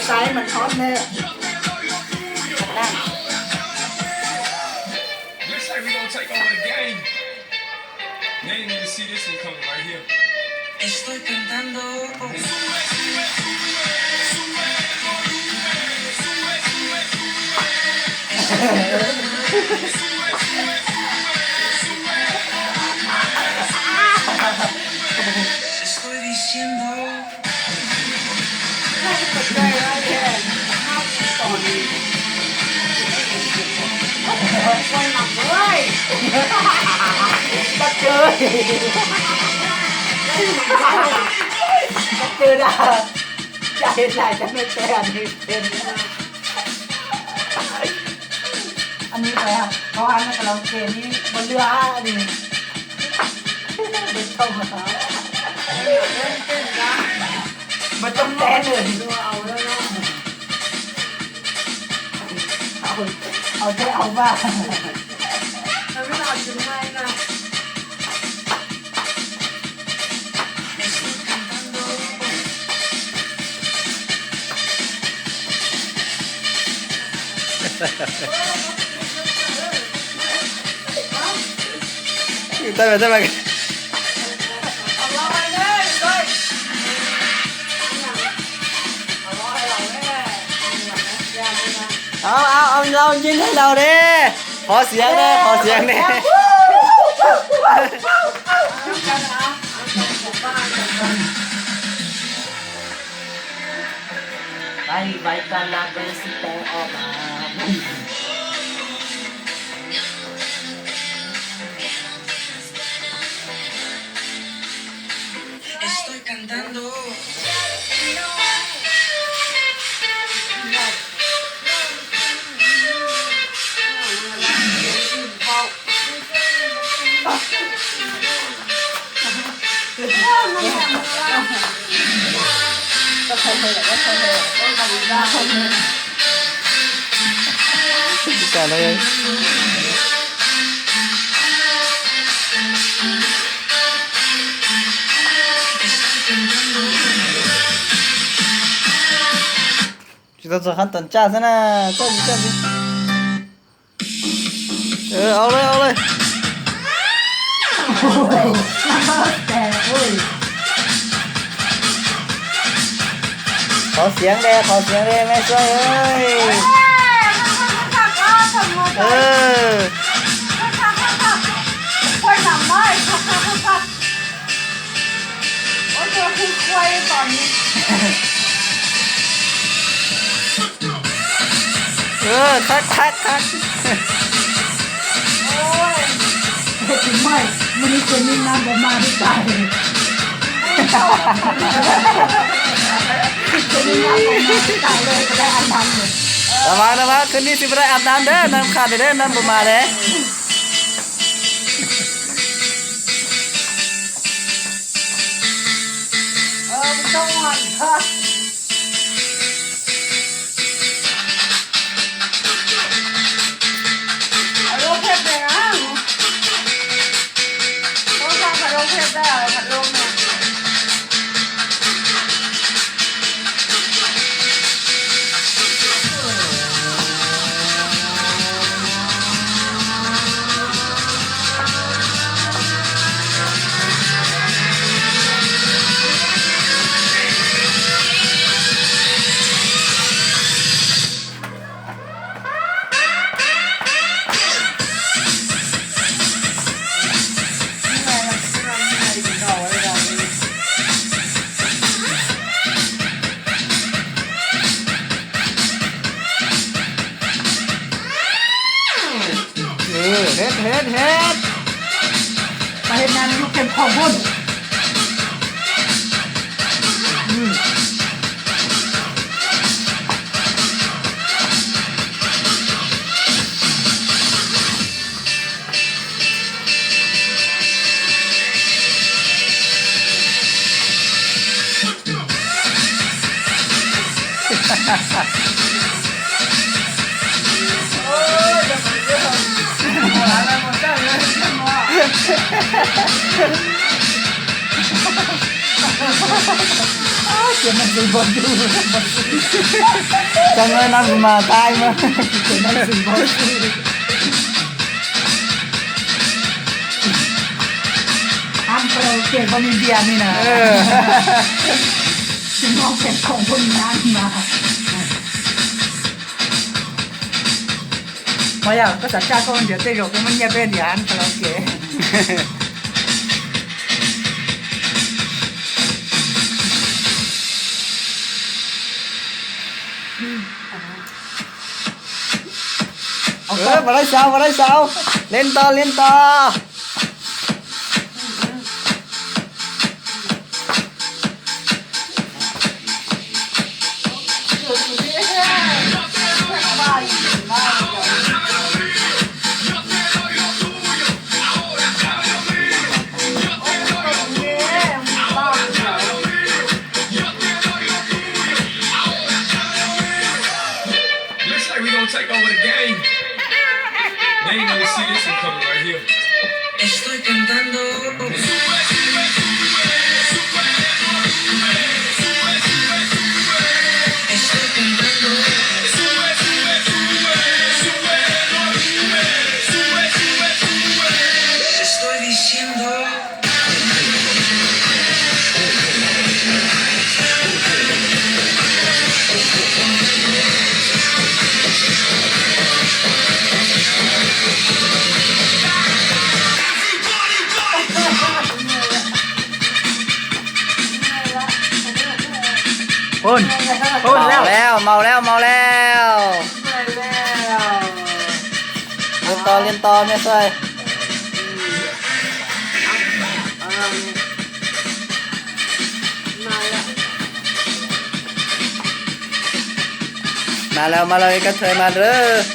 Diamond Hot ne. Looks like we gonna take over the game. They ain't even see this one coming right here. Estoy cantando. Estoy diciendo. Tao chơi, tao chơi da. Cai lai cov me tes ni tes. Anws qhov hab no karaoke ni ua lwj ni. Npawg Tooj, npawg Tooj teb nws. Au, au, au vaj. Au, au, au, lau ncig neb laus ne. Qhov xiav ne, qhov xiav ne. Estoy cantando. Tsis tau txog qhov tom caj xwb na, txoj tsis caj xwb. Au le, au le. Qhov xiav de, qhov xiav de me sua. Thab, thab, thab. Tus Maiv, mus li ces nim no npam mas li cas. Ces nim no npam mas li cas lawm, puas dai a nab lawm? Npam mas, npam mas, khwv nij tsis puas dai a nab ntawd, nab qha tias nab npam mas lawm. Hed, hed, hed. Pab hed na lub kheej phom npun. Ces no xwb npau xwb. Cov no no mas thaij mas. Ces no xwb npau xwb. Ab, karaoke koj li ntiag li na. Tsis muaj pheej khoom pheej nyab li mas. Mas yog koj xav tsa koj ntiav tej zaum peb muaj nyiaj peb ntiav karaoke. Ua, pab laib sau, pab laib sau. Liab nto, liab nto. Looks like we gonna take over the game. They ain't gonna see this one coming right here. Estoy cantando. Estoy cantando. Estoy diciendo. Ua, ua, maus lawm, maus lawm, maus lawm. Liab nto, liab nto, mej xav. Mas lawm, mas lawm, koj thawj mas lawm.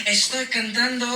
Estoy cantando.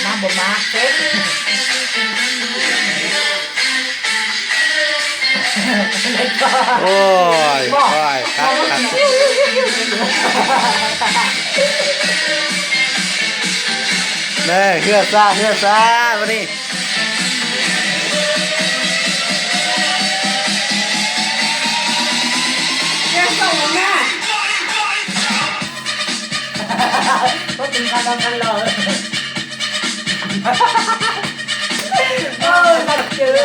Mab npua mab. Ua, ua, qab, qab. Nws hwj xav, hwj xav ua ni. Ua tus nqa no nqa los. Oj, nqa cw.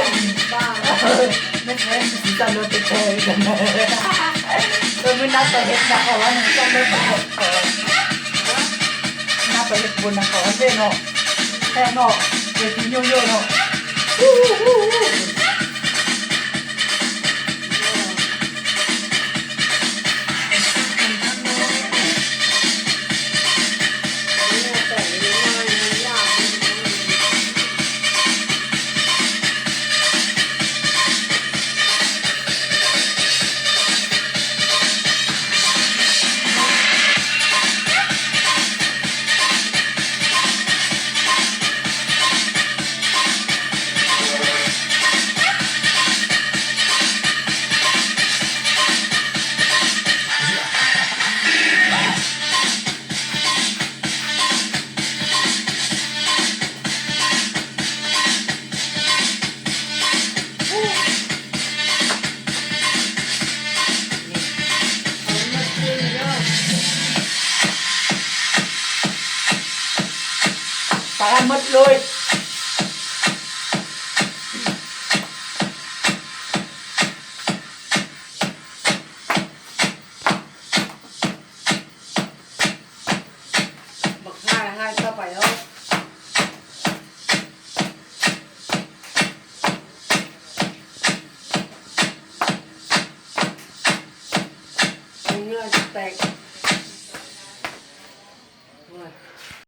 Mej tsis tau luag tes tes. Tus mej nab tau hia nag qhov, nws tau luag tes tes. Nab tau hia nag qhov ntej no. Tej no, ces tus nyuj yog no. Xả ra mật ong. Bật hai là hai sao phải không? Ui, nó tẹt.